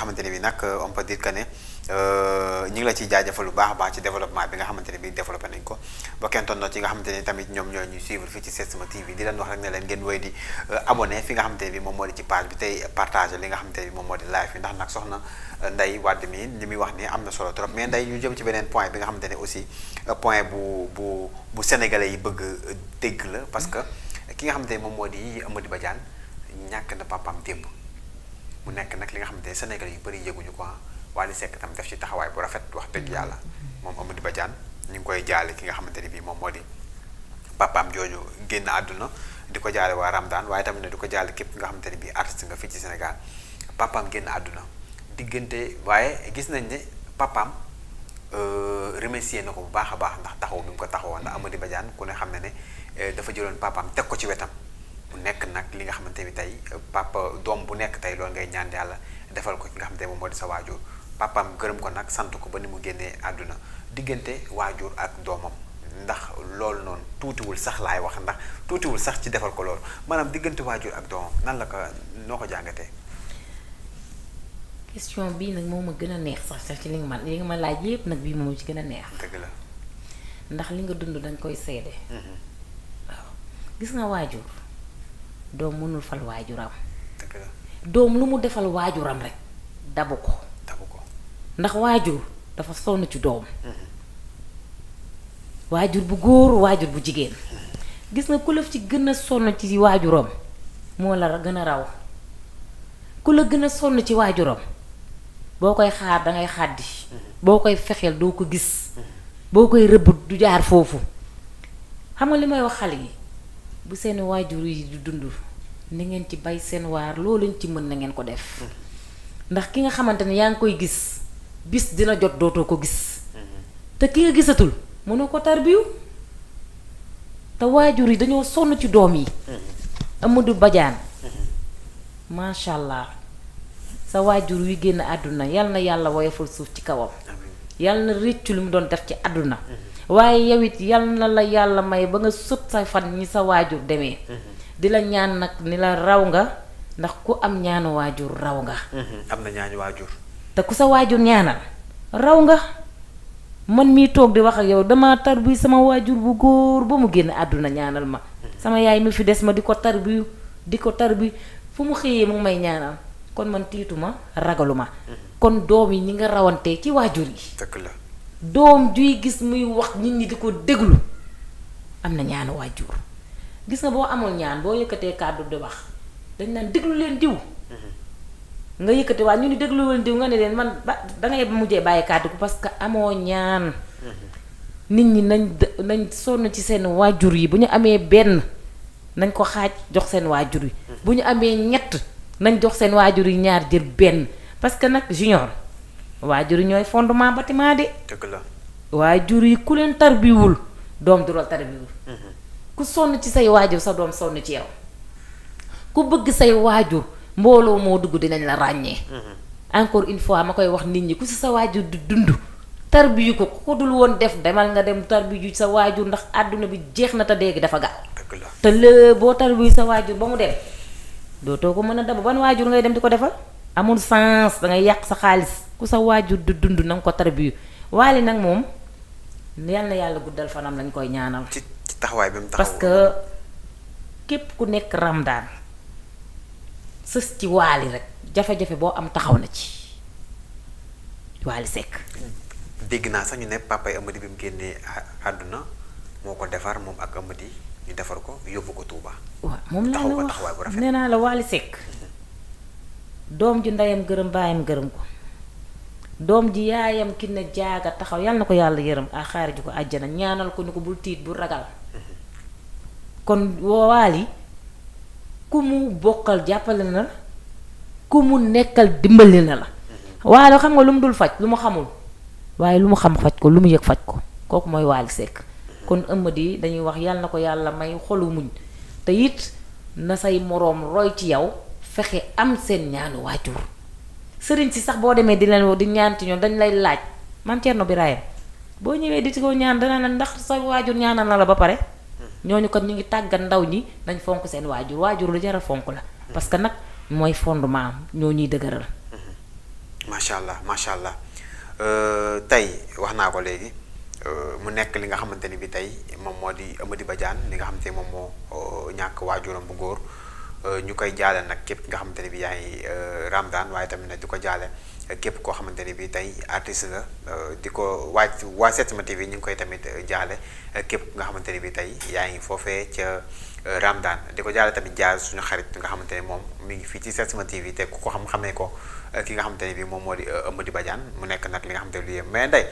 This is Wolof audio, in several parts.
xamante ne bi nag on peut dire que ne ñu ngi la ciy jaajëfal lu baax a baax ci développement bi nga xamante ne bi développé nañ ko bokkentoon na ci nga xamante ne tamit ñoom ñoo ñuy suivre fii ci Setsima TV di leen wax rek ne leen ngeen wéy di abonné fi nga xamante ne bi moom moo di ci page bi tey partagé li nga xamante ne bi moom moo di live bi ndax nag soxna Ndeye Wade mi li muy wax ni am na solo trop mais Ndeye ñu jëm ci beneen point bi nga xamante ne aussi point bu sénégalais yi bëgg dégg la parce que ki nga xamante ne moom moo di Amady Badiane ñàkk na papaam démb mu nekk nag li nga xamante ne sénégalais yu bëri yëguñu ko Wally Seck tam def ci taxawaay bu rafet wax dëgg yàlla moom Amady Badiane ñu ngi koy jaale ki nga xamante ne bii moom moo di papaam jooju génn àdduna di ko jaale waa Ramadane waaye tamit ne di ko jaale képp nga xamante ne bii artiste nga fii ci Sénégal papaam génn àdduna diggante waaye gis nañ ne papaam remercier na ko bu baax a baax ndax taxaw bi mu ko taxawoon ndax Amady Badiane ku ne xam ne ne dafa jëloon papaam teg ko ci wetam mu nekk nag li nga xamante ni tey papa doom bu nekk tey loolu ngay ñaan yàlla defal ko ki nga xamante ne moom moo di sa waajur papaam gërëm ko nag sant ko ba ni mu génnee àdduna diggante waajur ak doomam ndax loolu noonu tuutiwul sax laay wax ndax tuutiwul sax ci defal ko loolu maanaam diggante waajur ak doomam nan la ko noo ko jàngatee. question bii nag moo ma gën a neex sax ci li nga ma laaj yépp nag bii moom ci gën a neex. dëgg la. ndax li nga dund dañ koy seede. waaw gis nga waajur doom mënul fal waajuram. dëgg la. doom lu mu defal waajuram rek dabu ko. ndax waajur dafa sonn ci doom. waajur bu góor waajur bu jigéen. gis nga ku la ci gën a sonn ci waajuram moo la gën a raw ku la gën a sonn ci waajuram boo koy xaar dangay xàddi. boo koy fexeel doo ko gis. boo koy rëbb du jaar foofu. xam nga li may wax xale yi bu seen waajur yi du dund ni ngeen ci bay seen waar loo leen ci mën na ngeen ko def. ndax ki nga xamante ne yaa ngi koy gis bis dina jot dootoo ko gis. te ki nga gisatul mënoo ko tarbiyu te waajur yi dañoo sonn ci doom yi. Amadou Badiane macha allah sa waajur wi génn àdduna yal na yàlla woyofal suuf ci kawam. yal na réccu lu mu doon def ci àdduna. waaye yow it yal na la yàlla may ba nga sut sa fan ñi sa waajur demee. di la ñaan nag ni la raw nga ndax ku am ñaanu waajur raw nga. am na ñaani waajur. te ku sa waajur ñaanal raw nga man mii toog di wax ak yow dama tarbi sama waajur bu góor ba mu génn àdduna ñaanal ma. sama yaay mi fi des ma di ko tarbi fu mu xëyee mu ngi may ñaanal kon man tiituma ragaluma. kon doom yi ñi nga rawantee ci waajur yi. dëgg la. doom juy gis muy wax nit ñi di ko déglu am na ñaanu waajur gis nga boo amul ñaan boo yëkkatee kàddu di wax dañ naan déglu leen diw. nga yëkkati waa ñu ni déglu leen diw nga ne leen man ba dangay mujjee bàyyi kàddu ko parce que amoo ñaan. nit ñi nañ sonn ci seen waajur yi bu ñu amee benn nañ ko xaaj jox seen waajur yi. bu ñu amee ñett nañ jox seen waajur yi ñaar jël benn parce que nag junior waajur yi ñooy fondement bâtiment de. dëgg la. waajur yi ku leen tarbiwul doom du la tarbiwul. ku sonn ci say waajur sa doom sonn ci yow. ku bëgg say waajur mbooloo moo dugg dinañ la ràññee. encore une fois ma koy wax nit ñi ku si sa waajur di dund tarbiyu ko ku dul woon def demal nga dem tarbiyu sa waajur ndax àdduna bi jeex na te léegi dafa gaaw. dëgg la. te lë boo tarbiyu sa waajur ba mu dem dootoo ko mën a dab ban waajur ngay dem di ko defal amul sens dangay yàq sa xaalis ku sa waajur di dund na nga ko tarbiyu Wally nag moom yal na yàlla guddal fanam lañ koy ñaanal. ci taxawaay bi mu taxaw parce que képp ku nekk Ramadane sës ci Wally rek jafe-jafe boo am taxaw na ci Wally Seck. dégg naa sax ñu ne papa yi Amady bi mu génnee àdduna moo ko defar moom ak Amady ñu defar ko yóbbu ko Touba. waaw moom laa la taxawaay bu wax rafet. nee naa la Wally Seck doom ji ndeyam gërëm baayam gërëm ko doom ji yaayam ki ne jaaga taxaw yal na ko yàlla yërëm a xaari ji ko àjjana ñaanal ko ni ko bul tiit bul ragal kon Wally ku mu bokkal jàppale na la ku mu nekkal dimbali na la Wally xam nga lu mu dul faj lu mu xamul waaye lu mu xam faj ko lu mu yëg faj ko kooku mooy Wally Seck kon Amady dañuy wax yal na ko yàlla may xolu muñ te it na say moroom roy ci yow fexe am seen ñaanu waajur sëriñ si sax boo demee di leen di ñaan ci ñoom dañ lay laaj Maam Cerno Birahim boo ñëwee di ci ko ñaan dana la ndax sa waajur ñaanal na la ba pare ñooñu kon ñu ngi tàggat ndaw ñi nañ fonk seen waajur lu jar a fonk la parce que nag mooy fondement ñoo ñuy dëgëral. macha allah macha allah tey wax naa ko léegi mu nekk li nga xamante ni bi tey moom moo di Amady Badiane li nga xamante ni moom moo ñàkk waajuram bu góor ñu koy jaale nag képp nga xamante ni bi yaa ngi Ramadan waaye tamit nag di ko jaale képp koo xamante ni bi tey artiste la di ko waa Setsima TV ñu ngi koy tamit jaale képp nga xamante ni bi tey yaa ngi foofee ca Ramadan di ko jaale tamit jaar suñu xarit nga xamante ne moom mi ngi fii ci Setsima TV te ku ko xamee ko ki nga xamante ne bi moom moo di Amady Badiane mu nekk nag li nga xamante ne lu yem mais ndey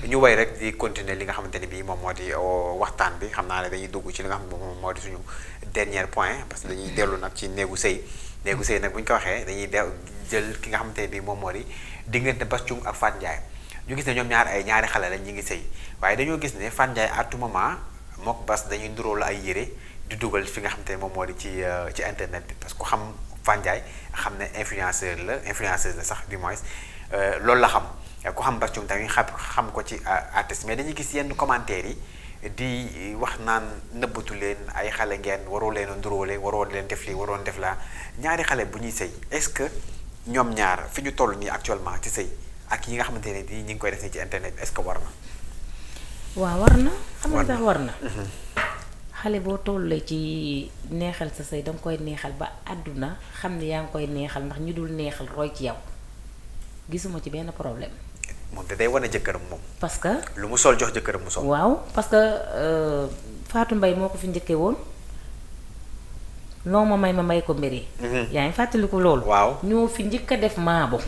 ñu way rek di continuer li nga xamante ne bi moom moo di waxtaan bi xam naa ne dañuy dugg ci li nga xam ne moom moo di suñu dernier point parce que dañuy dellu nag ci néegu sëy nag bu ñu ko waxee dañuy jël ki nga xamante ne bi moom moo di diggante Bass Thioung ak Fatou Ndiaye ñu gis ne ñoom ñaari xale lañ ñi ngi sëy waaye dañoo gis ne Fatou Ndiaye à tout moment mook Bass dañuy nduróo la ay yére di dugal fi nga xamante ne moom moo di ci internet bi parce que ku xam Fatou Ndiaye xam ne influenceuse la sax du moins loolu la xam ku xam Bass Thioung tamit xam ko ci artiste mais dañuy gis yenn commentaires yi di wax naan nëbbatu leen ay xale ngeen waroo leen a nduróole waroo leen def lii waroon def laa ñaari xale bu ñuy sëy est-ce que ñoom ñaar fi ñu toll nii actuellement ci sëy ak yi nga xamante ne nii ñi ngi koy def nii ci internet est-ce que war na. waaw war na xam nga tax war na. xale boo tollee ci neexal sa sëy danga koy neexal ba àdduna xam ne yaa ngi koy neexal ndax ñu dul neexal roy ci yow gisuma ci benn problème. moom te day wane jëkkëram moom. parce que lu mu sol jox jëkkëram mu sol. waaw parce que Fatou Mbaye moo ko fi njëkkee woon loo ma may ko mbiri yaa ngi fàttaliku loolu. waaw ñoo fi njëkk a def maabo.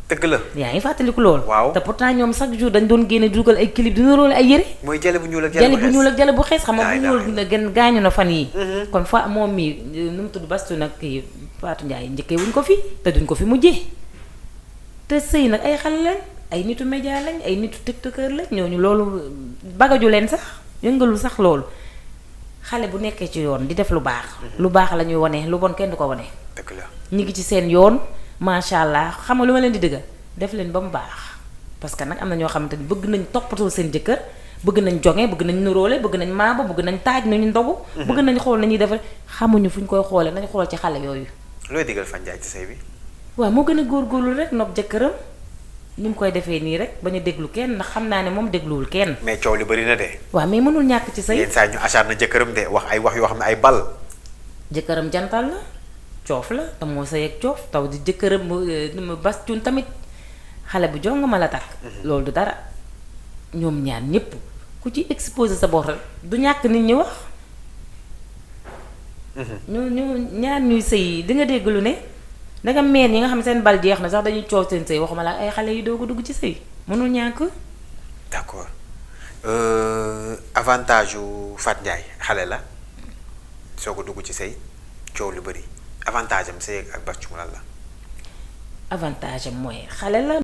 dëgg la. yaa ngi fàttaliku loolu. waaw te pourtant ñoom chaque jour dañ doon génne dugal ay clip dina roole ay yére. mooy jale bu ñuul ak jale bu xees xam nga bu ñuul gën gaañu na fan yi kon fa moom mi nu mu tudd Bass Thioung nag kii Fatou Ndiaye njëkkee wuñ ko fi te duñ ko fi mujjee te sëy nag ay xale lañ ay nitu média lañ ay nitu tiktokeur lañ ñooñu loolu bagaju leen sax yëngalu sax loolu xale bu nekkee ci yoon di def lu baax. lu baax la ñuy wane lu bon kenn du ko wane. dëgg la ñu ngi ci seen yoon macha allah xam nga lu ma leen di dëggal def leen ba mu baax parce que nag am na ñoo xamante ni bëgg nañ toppatoo seen jëkkër bëgg nañ jonge bëgg nañ nuróole bëgg nañ maaba bëgg nañ taaj nañu ndogu. bëgg nañ xool nañuy defar xamuñu fu ñu koy xoolee nañ xool ci xale yooyu. looy digal Fatou Ndiaye ci sëy bi. waaw moo gën a góorgóorlu rek nopp jëkkëram ni mu koy defee nii rek bañ a déglu kenn ndax xam naa ne moom dégluwul kenn. mais coow li bëri na de. waaw mais mënul ñàkk ci sëy. yenn saa ñu acharné na jëkkëram de wax ay wax yoo xam ne ay bal. jëkkëram jantal la coof la te moo sëy ak coof taw di jëkkëram Bass Thioung tamit xale bu jong ma la takk. loolu du dara ñoom ñaar ñépp ku ci exposé sa bopp rek du ñàkk nit ñi wax. ñu ñaar ñuy sëy di nga dégg lu ne danga meen ñi nga xam ne seen bal jeex na sax dañuy coow seen sëy waxuma la ay xale yi doo ko dugg ci sëy mënul ñàkk. d'accord avantage yu Fatou Ndiaye xale la soo ko dugg ci sëy coow lu bëri avantage am sëy ak Bass Thioung lan la. avantage am mooy xale la.